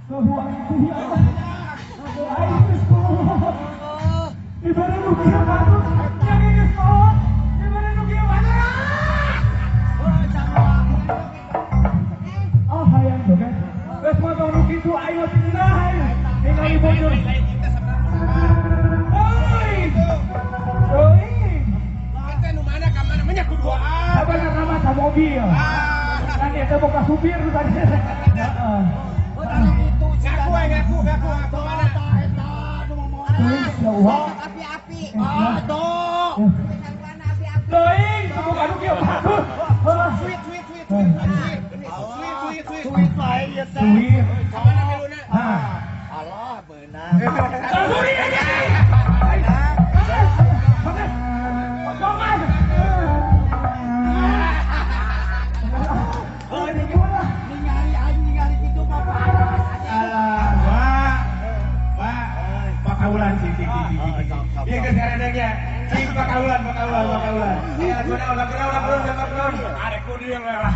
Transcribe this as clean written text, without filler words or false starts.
Tuh ya Allah. Aing geus kolot. Dibere nu kieu batur, nya geus kolot. Dibere nu kieu batur. Ah, hayang joget. Geus mah tong nu kitu aing mah teu ngeunah aing. Ningali bojor. Euy. Euy. Eta nu mana ka mana mah nya kuduaan. Sabenerna mah ka mobil. Kan eta boga supir nu tadi. Heeh. Ngaku we, ngaku, ngaku, ngaku mana? Teuing ya Allah. Api-api. Aduh. Teuing, boga nu kieu batur. Heuh. Sweet, sweet, sweet, sweet, sweet. Sweet, sweet, sweet. Sweet wae ieu teh. Sweet. Ka mana miluna? Nah. Alah beunang. Suri aja. Potongan. Oh, ini gimana? Ningali aing ningali kitu bapak. Alah, wah. Wah, pakaulan sih, sih, sih, sih, sih. Iya geus ngaredegnya. Cing pakaulan, pakaulan, pakaulan. Ya, lagu naon, lagu naon, lagu naon, lagu naon. Arek kudu yang lah.